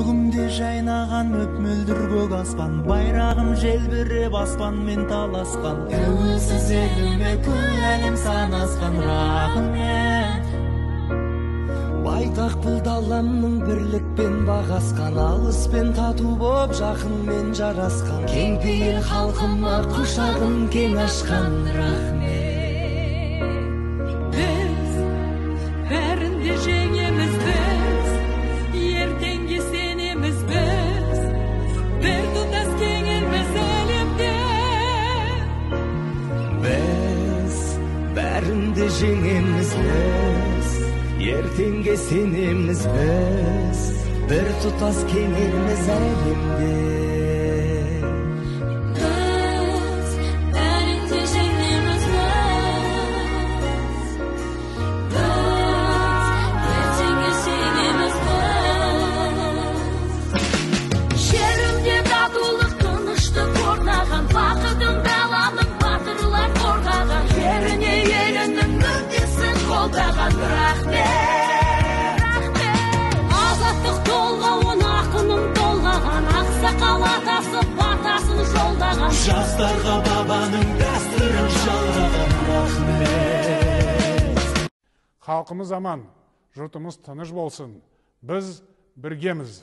Көгімде жайнаған мөп-мөлдір көк аспан, байрағым желбіреп аспанмен таласқан. Тәуелсіз еліме күл әлем санасқан, рахмет. Байтақ бұл даламның бірлікпен бағасқан, алыспен тату боп жақынмен жарасқан. Кеңпейіл халқыма құшағын кең ашқан, рахмет. Біз бәрін де жеңеміз, біз ертеңге сенеміз, біз біртұтас кең елміз әлемде. Біз бәрін де жеңеміз, біз ертеңге сенеміз, біз біртұтас кең елміз әлемде. Біз бәрін де жеңеміз, біз ертеңге сенеміз, біз. Жерімде татулық, тыныштық орнаған, бақытын даланың батырлар қорғаған, жеріне елінің мүддесін қолдаған, рахмет. Азаттық толғауын ақыным толғаған, ақсақал атасы батасын жолдаған. Жастарға бабаның дәстүрін жалғаған, рахмет. Халқымыз аман, жұртымыз тыныш болсын. Біз біргеміз.